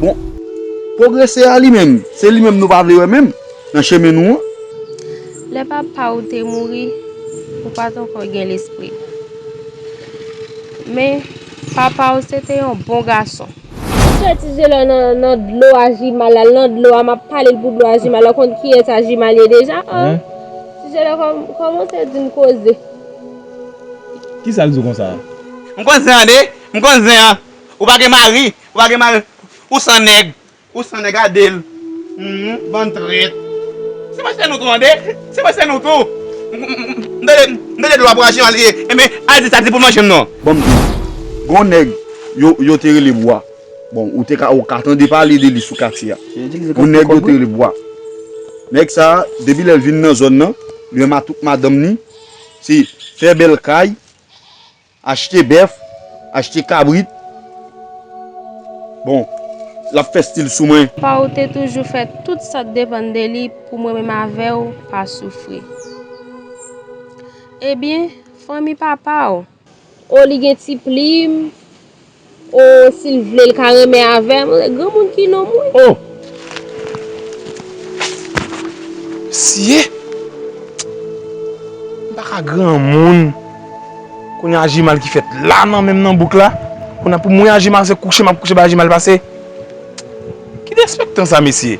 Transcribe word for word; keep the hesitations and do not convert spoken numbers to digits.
Bon, pwogrese a li menm, se li menm nou pa vle wè menm nan chemen nou an. Lè papa w te mouri, ou pa t ankò gen lespri. Men, papa w se te yon bon gason. Fè ti je lè nan, nan dlo a Jimal la, nan dlo a, m ap pale l pou dlo a Jimal la, ou konn kiyès a Jimal ye deja? An? Ti je lè kòm, kòmanse di m koze. Kisa l di w konsa a? M konn zen an de, m konn zen an. Ou pa gen mari, ou pa gen mari. Ou san nèg, ou san nèg a de l. Humm, bann trèt. Se manje nou tou an de, se manje nou tou. M tande, m tande dlo a pou aji an li ye. Enben, al di sa di pou manje m non. Ban m di w, gon nèg yo, yo te rele Bwa. Bon, ou te ka, ou ka tande pale de li sou katye a. Gon nèg yo te rele Bwa. Nèg sa a, depi lè l vin nan zòn nan, li menm a tout madanm ni, se fè bèl kay, achte bèf, achte kabrit. Bon, l ap fè stil sou mwen. Pa w te toujou fè tout sa k depann de li pou mwen menm avè w pa soufri. Ebyen, fanmi papa w. O li gen ti plim, o si l vle l ka renmen avè m, granmoun ki nonm wi. Oh! Siye! M pa ka granmoun. Kounye a Jimal ki fèt la nan menm nan bouk la. Kounye a pou mwen a Jimal se kouche m ap kouche bay Jimal pase. Ki derespektan sa mesye?